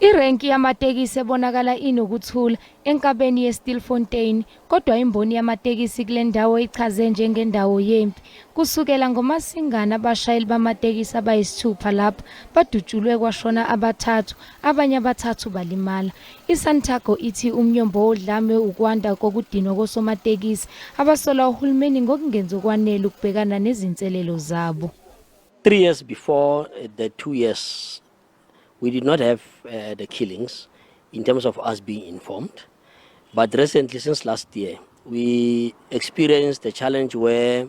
Irenki yamatekisi ebonakala inokuthula enkabeni yeStilfontein, kodwa imboni yamatekisi kule ndawo ichaze njengendawo yempi. Kusukela ngoMasingana abashayeli bamatekisi abayisithupha lapho badutshulwe kwashona abathathu, abanye abathathu balimala. ISantaco ithi umnyombo Udlame ukwanda kokudinwa kosomatekisi abasola uhulumeni ngokungenzi okwanele ukubhekana nezinselelo zabo. 3 years before the 2 years, we did not have the killings in terms of us being informed. But recently, since last year, we experienced a challenge where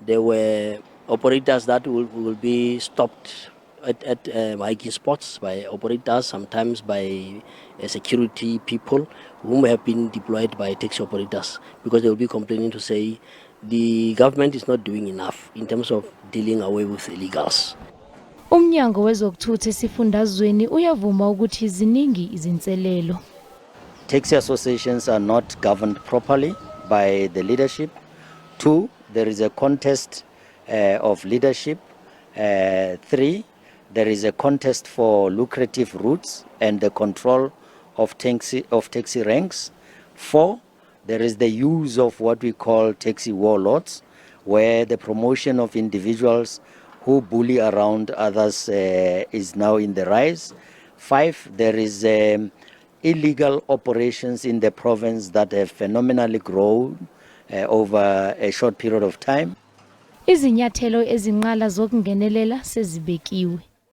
there were operators that will be stopped at hiking spots by operators, sometimes by security people whom have been deployed by taxi operators, because they will be complaining to say the government is not doing enough in terms of dealing away with illegals. Umnyango wezokuthutha esifundazweni uyavuma ukuthi ziningi izinselelo. Taxi associations are not governed properly by the leadership. 2, there is a contest of leadership. 3, there is a contest for lucrative routes and the control of taxi ranks. 4, there is the use of what we call taxi warlords, where the promotion of individuals who bully around others is now in the rise. 5, there is illegal operations in the province that have phenomenally grown over a short period of time. Izinyathelo ezinqala zokungenelela sezibekiwe.